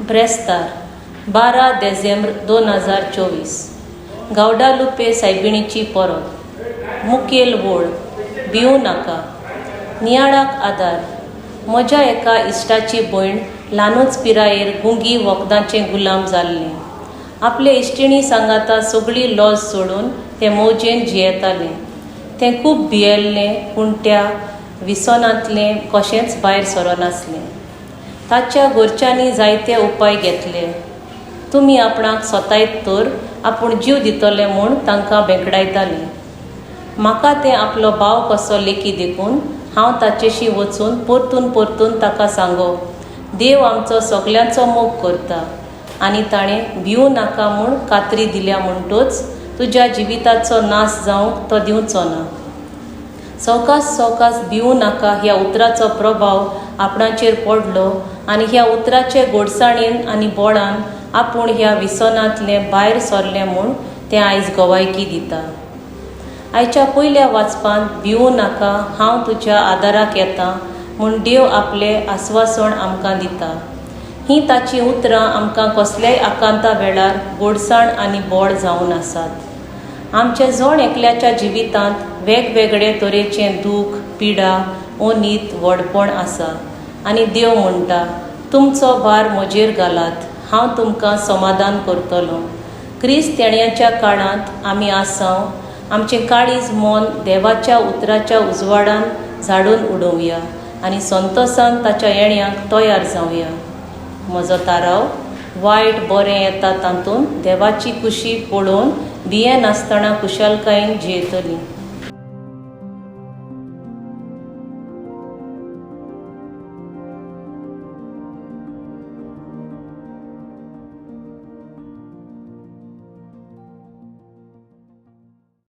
ब्रेस्तार, 12 देजेंब्र 2024. गावडालुपे सायबिणीची परब. मुखेल वळ, भिवूं नाका. नियाळाक आदार. म्हज्या एका इश्टाची भयण ल्हानूच पिरायेर गुंगी वखदांचें गुलाम जाल्लें. आपले इश्टिणी सांगाता सगळी लॉज सोडून तें मौजेन जियेतालें. तें खूब भियेल्लें, पूण त्या विसनांतलें कशेंच भायर सरनासलें. ताच्या घरच्यांनी जायते उपाय घेतले. तुमी आपणाक सोतायत तर आपूण जीव दितले म्हूण तांकां भेंकडायतालें. म्हाका तें आपलो भाव कसो लेखी देखून हांव ताचेशी वचून परतून परतून ताका सांगो, देव आमचो सगल्यांचो मोग करता आनी ताणें भिवूं नाका म्हूण खात्री दिल्या म्हणटच तुज्या जिविताचो नाश जावंक तो दिवचो ना. सवकास सवकास भिवूं नाका ह्या उतराचो प्रभाव आपणाचेर पडलो आनी ह्या उतराचे गोडसाणेन आनी बोळान आपूण ह्या विसनांतलें भायर सरलें म्हूण तें आयज गवायकी दिता. आयच्या पयल्या वाचपांत भिवूं नाका, हांव तुज्या आदाराक येता म्हूण देव आपलें आस्वासन आमकां दिता. हीं ताचीं उतरां आमकां कसल्याय आकांता वेळार गोडसाण आनी बळ जावन आसात. आमच्या जण एकल्याच्या जिवितांत वेगवेगळे तरेचें दूख, पिडा, ओनीत, व्हडपण आसा आनी देव म्हणटा, तुमचो भार म्हजेर घालात, हांव तुमकां समाधान करतलो. क्रिस्त येण्याच्या काळांत आमी आसाव. आमचें काळीज मन देवाच्या उतराच्या उजवाडान झाडून उडोवया आनी संतोसान ताच्या येण्याक तयार जावया. म्हजो ताराव, वायट बरें येता तातूंत देवाची खुशी पळोवन भियेनासतना खुशालकायेन जियेतली.